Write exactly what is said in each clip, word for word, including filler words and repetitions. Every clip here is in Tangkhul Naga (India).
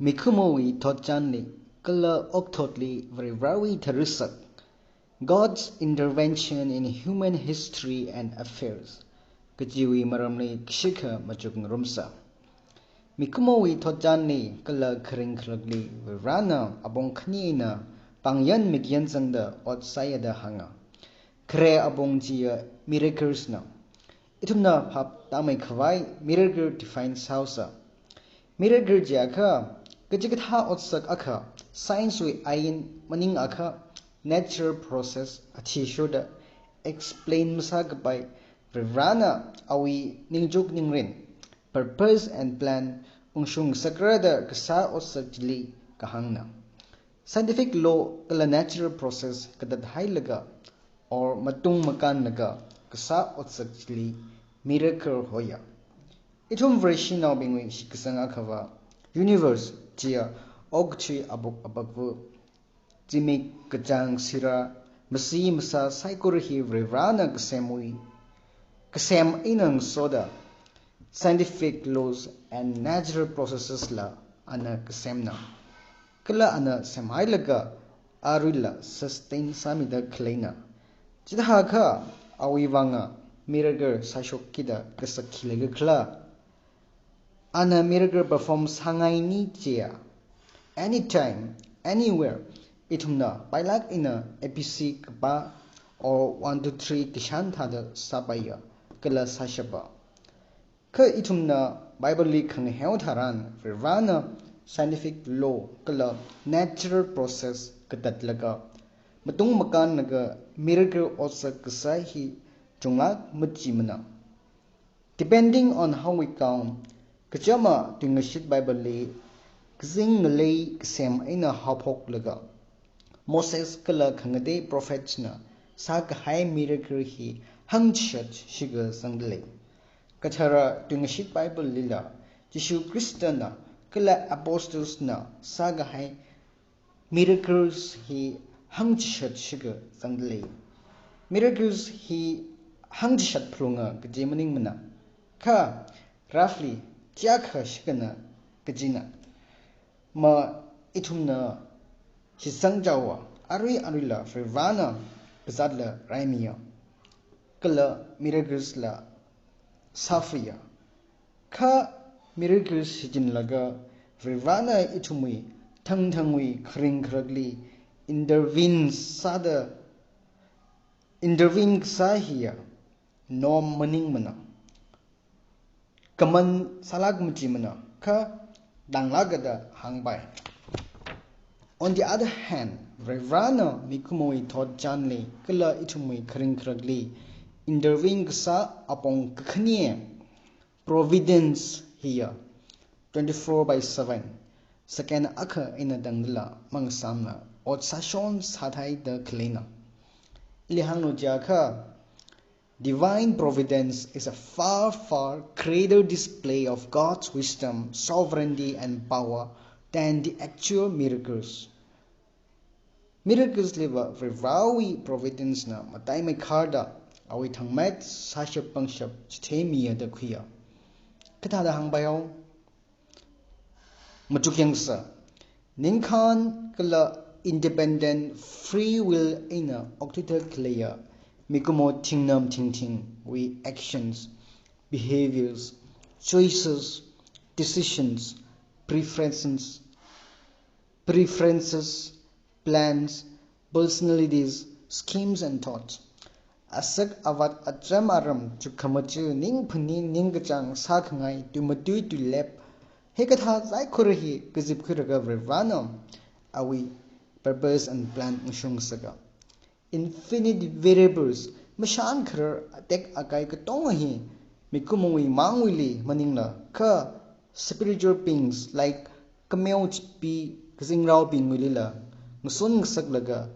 Mikumowui thotchanli kala okthotli Varivarawui tharusak, God's Intervention in Human History and Affairs kajiwui maramli kashikha machuk ngarumsa. Mikumowui thotchanli kala kharing kharakli Varivarana apong khani eina pāngyan mikyan zangda ot sāya da hānga. Khare apong chiya miracles na. Ithumna phap tāmeikhavai miracle define sāhaosa. Miracle jiakha kachikathā otsak akha, science wui ain maningakha, natural process athishurda explain masākapai, Varivarana awui ningchuk ningrin, purpose and plan ungshung ngasakra da kasā otsak chili kahāngna. Scientific law kala natural process katathailaga or matung makānlaga kasā otsak chili miracle hoya. Ithum Vareshinaobingwui shitkasang akhava universe chiya okathui apuk apakva, zimik, kachāng, sira, masi masā saikora hi Varivarana kasemwui, kasem eina ngasoda, scientific laws and natural processes la ana kasemna. Kala ana semhailaga aruila sustain sāmida khaleina. Chithākha awui vanga miracle sāshokkida kasakhi leikakhala? Ana miracle perform sāngaini chiya, anytime, anywhere, ithumna pailāk eina A B C kapā or one two three kashan thāda sāpaiya kala sāshapa. Kha ithumna Bible li khangaheo tharan Varivarana scientific law kala natural process katatlaga matung makānlaga miracle otsak kasā hi chunglāk machimana. Depending on how we count, kachama tuingashit Bible li kazing ngalei kasem eina haophoklaga Moses kala khangatei prophets na sākahai miracle hi hangchishat shikha zangdalei. Kathara tuingashit Bible lila Jishu Khristana kala apostles na sākahai miracles hi hangchishat shikha zangdalei. Miracles hi hangchishat phalunga kaji maningmana. Kha roughly chiyākha shikhana kajina. Ma ithumna shitsangchaowa, arui aruila Varivarana kazatla raimiya, kala miracles la sāfaya. Kha miracles shichinlaga Varivarana ithumwui thangthangwui kharing kharakli intervene sāda, intervene kasā hiya norm maningmana. Kaman sālāk machimana, kha tānglāka da hāngpai. On the other hand, Varivarana mikumowui thotchanli kala ithumwui kharing kharakli intervene kasā apong kakhane, providence hiya twenty-four by seven, second akha eina tangdala mangasāmana, ot sāshon sāthaida khaleina. Ili hānglu jiakha, divine providence is a far, far greater display of God's wisdom, sovereignty, and power than the actual miracles. Miracles liva Varivarawui providence na mataimei kharda awui thangmet sāshap pangshap chitheimiya da khuiya. Kathāda hāngpai hao? Machuk yangsa. Ningkhān kala independent free will eina okthuida khaleiya mikumo thingnam thingthingwui actions, behaviors, choices, decisions, preferences, preferences, plans, personalities, schemes and thoughts. Asak avat acham aram chukhamachu ning phani ning kachāng sākhangai tuimatui tuilep, hikathā saikora hi kazipkhuilaga Varivarana awui purpose and plan ungshung sāka. Infinite variables, mashan kharar atek akai katonga hi mikumowui mangwuili maningla, kha spiritual beings like kameo chipi kazingraobingwuilila ngasun ngasaklaga,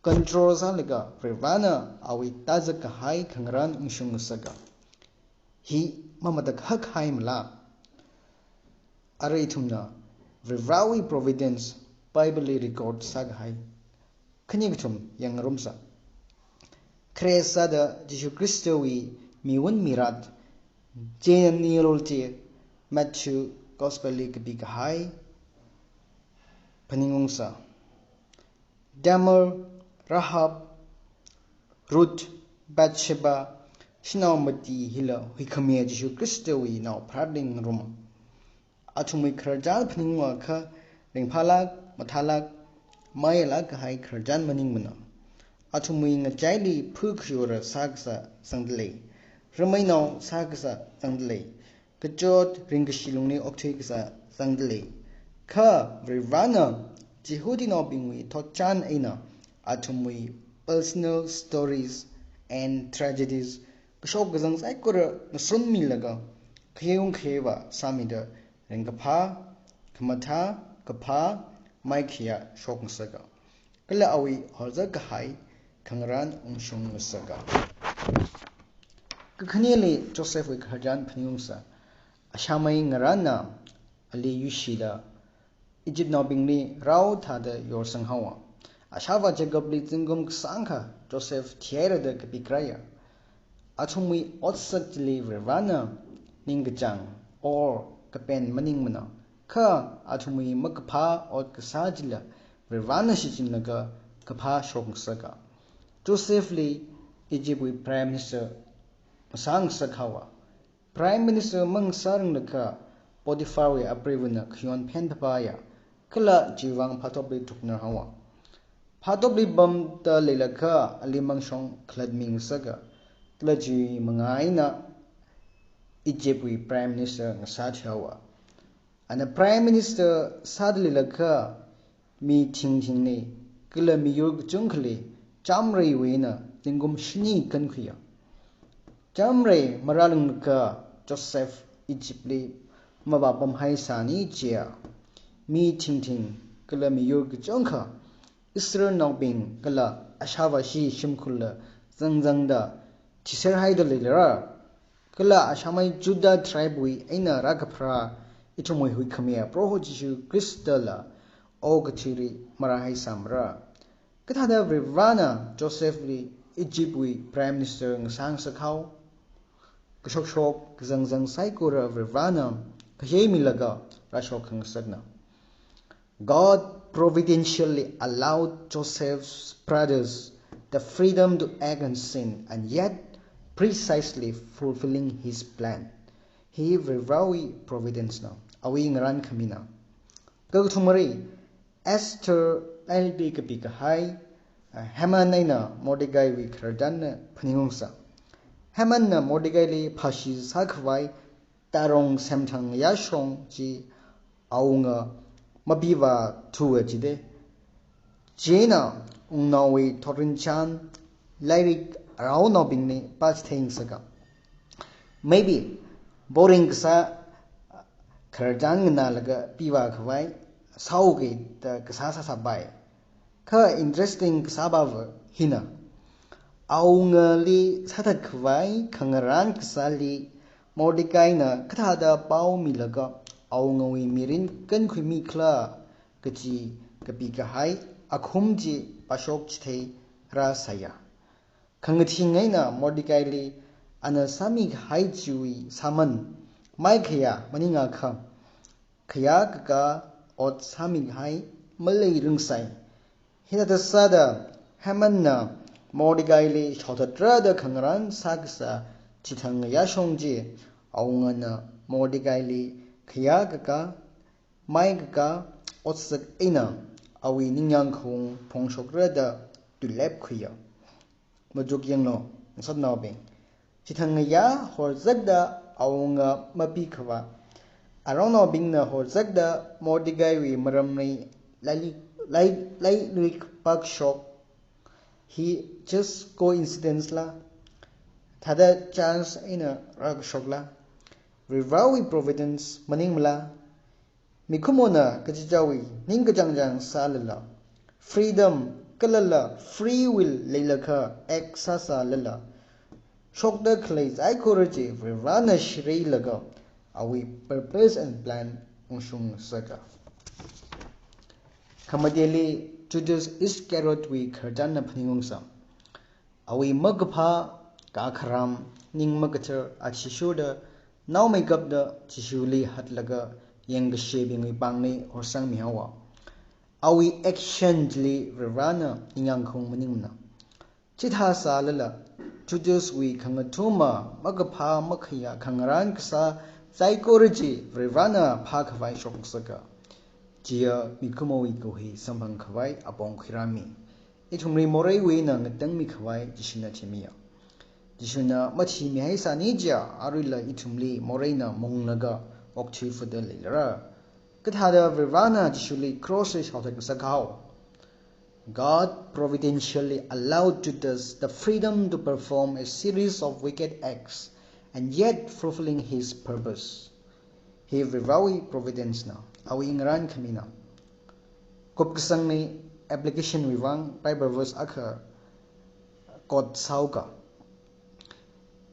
control sālaga Varivarana awui tazak kahai khangarān ungshung ngasaka. Hi mamatakhak haimala? Arui ithumna Varivarawui providence Bible li record sākahai khani kathum yangngarumsa. Khare sāda Jishu Khristawui miwun mirat, chieina ningayarli Matthew Gospel li kapikahai, phaningungsa. Tamar, Rahab, Ruth, Bathsheba, shanao mati hila huikhamiya Jishu Khristawui nao pharātli ngaruma. Athumwui khararchan phaningunga kha ringphālāk, mathālāk, mayālāk kahai khararchan maningmana. Athumwui ngachaili phu khayura sākasā zangdalei. Rameinao sākasā zangdalei. Kachot ringkashi lungli okthuikasā zangdalei. Kha Varivarana Jihudinaobingwui thotchan eina athumwui personal stories and tragedies kashok kazang saikora ngasunmilaga khayung khayeva sāmida ringkaphā, khamathā, kaphā, maikhayā shokngasaka. Kala awui horzak kahai khangarān ungshungngasaka. Kakhaneli Josephwui khararchan phaningungsa. Ashamai ngarānna ali yuishida Egyptnaobingli rao thāda yorsanghaowa. Ashāvā Jacobli zingkum kasāngkha Joseph thihairada kapikrāya. Athumwui otsak chili Varivarana ningkachāng or kapen maningmana. Kha athumwui makaphā ot kasā chila Varivarana shichinlaga kaphā shokngasaka. Josephli Egyptwui Prime Minister masāngasakhaowa. Prime Minister mangasāranglakha Potipharwui apreivana khayon phen phapāya, kala chiwuivang phatopli thuknarhaowa. Phatopli pamda leilakha ali mangshong khalatmingasaka, kala chiwui manga eina Egyptwui Prime Minister ngasāthuihaowa. Ana Prime Minister sāda leilakha mi thingthingli, kala miyur kachungkhali, chamreiwui eina zingkum shini kankhuiya. Chamrei marāranglakha Joseph Egyptli mavāpamhaisāni jiya. Mi thingthing kala miyur kachungkha Israelnaobing kala ashāvāshi shimkhurla zangzangda thiserhaida leilera. Kala ashamai Judah tribe wui eina rākapharā ithumwui huikhamiya Proho Jishu Khristala okathuili marāhaisāmara. Kathāda Varivarana Josephli Egyptwui Prime Minister ngasāngasakhao? Kashokshok kazangzang saikora Varivarana kaheimilaga rāshok khangasakna. God providentially allowed Joseph's brothers the freedom to act and sin, and yet precisely fulfilling his plan. Hi Varivarawui providence na, awui ngarānkhamina. Kakathumali, Esther laili kapikahai, uh, Haman eina Mordecaiwui khararchanna phaningungsa. Hamanna Mordecai li phāshi sākhavai tarong semthang yāshong chi awunga mapivāthuwa jide. Chieina wungnaowui thotrinchān lairik araonaobingli pāchitheingasaka. Maybe boring kasā khararchan nganālaga pivākhavai sāuke da kasā sāsāpai. Kha interesting kasāpava hina. Awungali sāthatkhavai khangarān kasāli Mordecaina kathāda pao milaga awungawui mirin kankhuimikhala kaji kapikahai akhum chi pāshok chithei rāsāya. Khangathing eina Mordecaili ana sāmikahai chiwui sāman maikhayā maningakha, khayākakā ot sāmikahai maleiringsai. Hithāda sāda Hamanna Mordecaili shaothatrada khangarān sākasā chithang yāshong chi, awungana Mordecaili khayākakā, maikakā otsak eina awui ningyāng khaung phongshokrada tuilepkhuiya. Machuk yanglu, ngasotnaobing. Chithang ngayā horzakda awunga mapikhavā, araonaobingna horzakda Mordecaiwui maramli laili-, lai-, lairik pākashok hi just coincidence la? Thāda chance eina rākashokla? Varivarawui providence maningmala? Mikumona kachichāwui ningkachāng chāng sālala, freedom kalala free will leilakha act sāsālala, shokda khalei saikora chi Varivarana shireilaga awui purpose and plan ungshungsaka. Khamateli Judas Iscariotwui khararchanna phaningungsa. Awui makaphā kakharam, ning makathar athishurda naomeikapta Jishuli hatlaga yangkashebingwui pāngli horsangmihaowa. Awui action chili Varivarana ningyāngkhaung maningmana. Chithā sālala, Judaswui khangathuma, makaphā makhayā khangarān kasā saikora chi Varivarana phākhavai shokngasaka. Chiya mikumowui kahui samphang khavai apong khuirāmi. Ithumli moreiwui eina ngatangmi khavai Jishuna thimiya. Jishuna mathimihaisāni chiakha aruila ithumli moreina munglaga okthuifada leilāra. Kathāda Varivarana Jishuli cross li shaothat kasakhao. God providentially allowed Judas the freedom to perform a series of wicked acts and yet fulfilling his purpose. Hi Varivarawui providence na, awui ngarān khamina. Kupkasangli application wui vang Bible verse akha quote sāuka.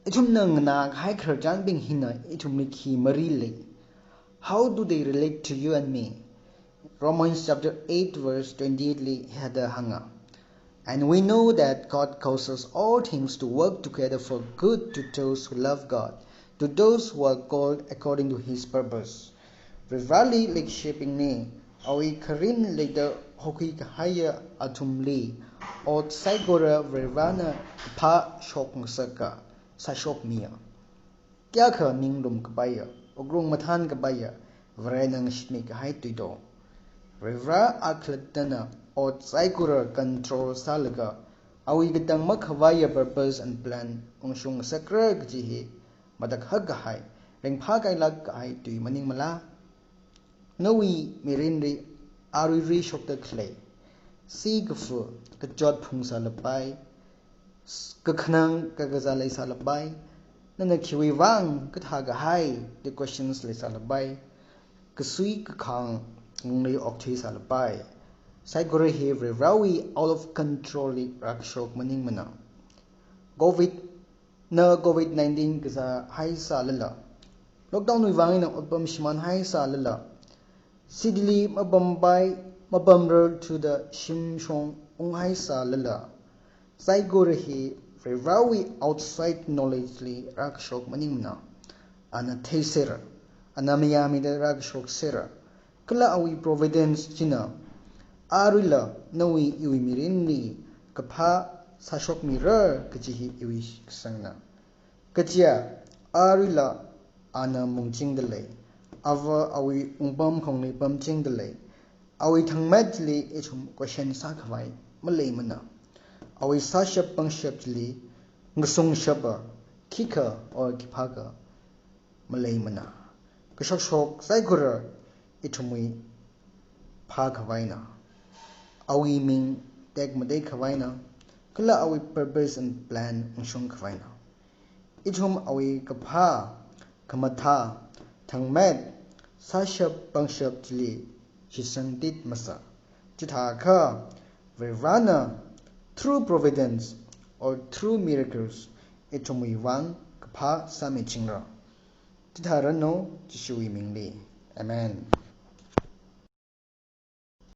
Ithumna nganākahai khararchanbing hina ithumli khi mari lei? How do they relate to you and me? Romans chapter eight verse twenty-eight li hithāda hānga. And we know that God causes all things to work together for good to those who love God, to those who are called according to his purpose. Varivarali leikashibingli, awui kharing leida hokhui kahaiya athumli, ot saikora Varivarana phāshokngasaka, sāshokmiya. Kayākha ninglum kapaiya, wuklung mathān kapaiya, Varena ngashitmi kahai tui do. Varivara akhalattana ot saikora control sālaga, awui katang makhavaiya purpose and plan ungshung ngasakra kaji hi matakhak kahai, ringphākailāk kahai tui maningmala? Nawui mirinli aruirui shokda khalei, sikafu, kachot phungsālapai, s-, kakhanang kakazā leisālapai, nana khiwui vang kathā kahai, the questions leisālapai, kasui kakhāng ngungli okthuisālapai. Saikora hi Varivarawui out of control li rākashok maningmana. Covid na covid nineteen kazāhaisālala, lockdown wui vang eina otpam shimānhaisālala, city li mapampai, mapamrar thuda shimshong unghaisālala, saikora hi Varivarawui outside knowledge li rākashok maningmana. Ana theisera, ana mayāmida rākashok sera. Kala awui providence china aruila nawui iwui mirinli kaphā sāshokmira kaji hi iwui kasangna. Kaja aruila ana mungchingda lei. Ava awui wungpam khongli pamchingda lei. Awui thangmetli ithum question sākhavai maleimana. Awui sāshap pangshap chili ngasungshapa khikha or khiphākha maleimana. Kashokshok saikora ithumwui phākhavaina. Awui ming tekmateikhavaina. Kala awui purpose and plan ungshungkhavaina. Ithum awui kaphā, khamathā, thangmet, sāshap pangshap chili shitsangtit masa. Chithākha Varivarana through providence or through miracles ithumwui vang kaphā sāmichingra. Chithāranu Jishuwui mingli. Amen.